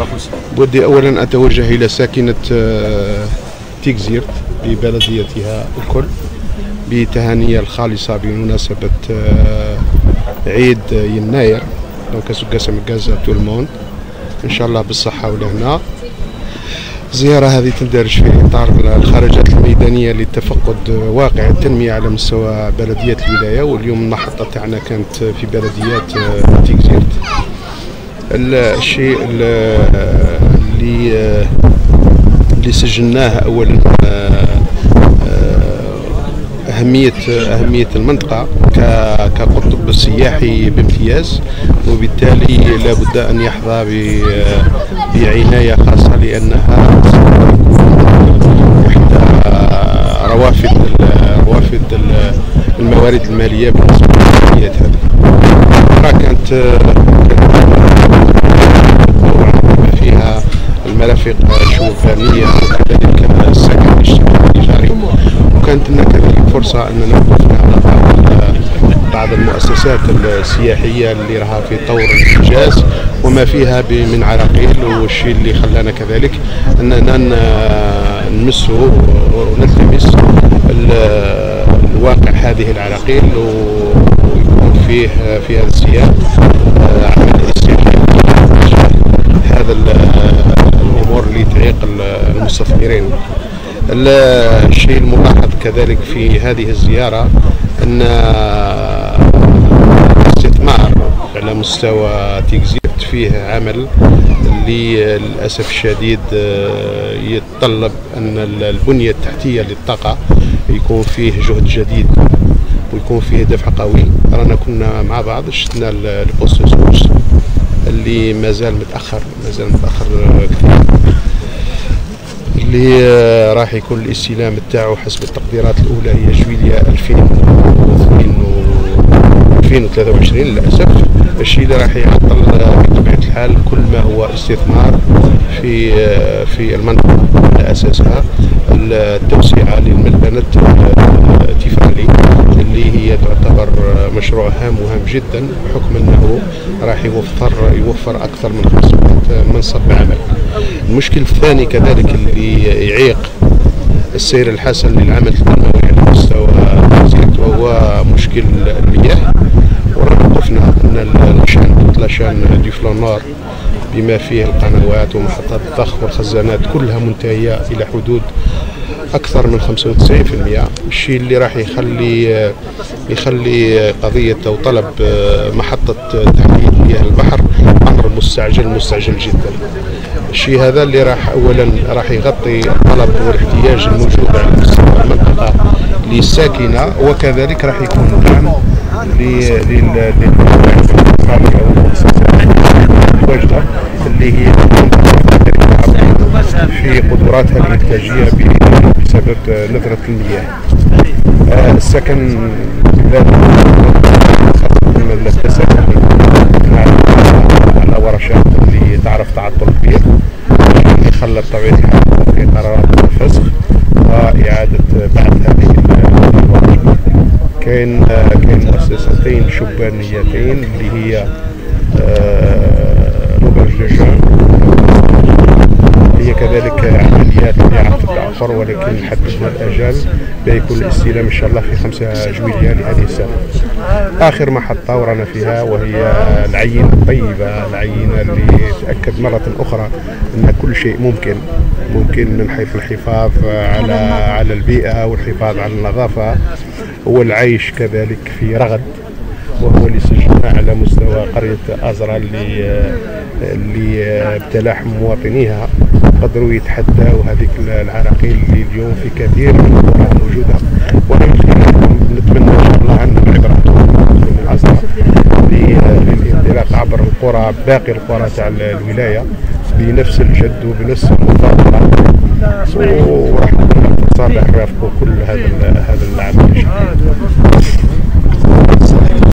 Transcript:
طرابلس. ودي أولا أتوجه إلى ساكنة تيقزيرت ببلديتها الكل بتهانية الخالصة بمناسبة عيد يناير، donc أسقاس أمقاز à tout le monde، إن شاء الله بالصحة والهنا. الزيارة هذه تندرج في إطار الخرجات الميدانية لتفقد واقع التنمية على مستوى بلديات الولاية، واليوم المحطة تاعنا كانت في بلديات تيقزيرت. الشيء اللي سجلناه أولا أهمية المنطقة كقطب سياحي بامتياز، وبالتالي لابد أن يحظى بعناية خاصة لأنها إحدى روافد الموارد المالية بالنسبة للبلديات هذه. كانت فيها المرافق الشبانية وكذلك السكن الاجتماعي الإيجاري، وكانت لنا كذلك فرصة أننا وقفنا على بعض المؤسسات السياحية اللي راها في طور الإنجاز وما فيها من عراقيل، والشيء اللي خلانا كذلك أننا نمسه ونلتمس الواقع هذه العراقيل، ويكون فيه في هذا السياق عمل استعجالي هذا الأمور اللي تعيق المستثمرين. الشيء الملاحظ كذلك في هذه الزيارة أن الاستثمار على مستوى تيقزيرت فيه عمل اللي للأسف الشديد يتطلب أن البنية التحتية للطاقة يكون فيه جهد جديد ويكون فيه دفع قوي. رانا كنا مع بعض شفنا ال poste source اللي مازال متأخر، مازال متأخر كثير، اللي راح يكون الاستلام تاعو حسب التقديرات الاولى هي جويليا 2023. للاسف الشيء اللي راح يعطل بطبيعة الحال كل ما هو استثمار في المنطقة، على اساسها التوسعة للملبنه تيفالي اللي هي تعتبر مشروع هام وهام جدا، بحكم انه راح يوفر اكثر من 500 منصب عمل. المشكل الثاني كذلك اللي يعيق السير الحسن للعمل التنموي على مستوى تيقزيرت وهو مشكل المياه. ورانا وقفنا ان la chaîne du flanc nord بما فيه القنوات ومحطات الضخ والخزانات كلها منتهية الى حدود اكثر من 95%، الشيء اللي راح يخلي قضية او طلب محطة تحلية مياه البحر امر مستعجل مستعجل جدا. الشيء هذا اللي راح اولا راح يغطي الطلب والاحتياج الموجود على مستوى المنطقة للساكنه، وكذلك راح يكون دعم للمؤسسات اللي هي في قدراتها الإنتاجية بسبب ندرة المياه. السكن خاصة على ورشات اللي تعرف تعطل كبير، اللي خلى بطبيعة الحال في قرارات الفسخ وإعادة بعث هذه الورشات. كاين مؤسستين شبانيتين اللي هي l'auberge de jeunes، هي كذلك عمليات اللي عرفت التأخر، ولكن حددنا الأجل بيكون الاستلام إن شاء الله في 5 جويلية لهذه السنة. آخر محطة ورانا فيها وهي العينة الطيبة، العينة اللي تأكد مرة أخرى أن كل شيء ممكن، ممكن من حيث الحفاظ على البيئة والحفاظ على النظافة والعيش كذلك في رغد، وهو اللي سجلناه على مستوى قرية أزرا اللي بتلاحم مواطنيها قدروا يتحداو هذيك العراقيل اللي اليوم في كثير من القرى موجودة. وانا من خلالكم نتمنى ان شاء الله ان العبرة من أزرا للانطلاق عبر القرى، باقي القرى تاع الولاية بنفس الجد وبنفس المبادرة، وراح تكون الفرصة باش نرافقوا كل هذا العمل.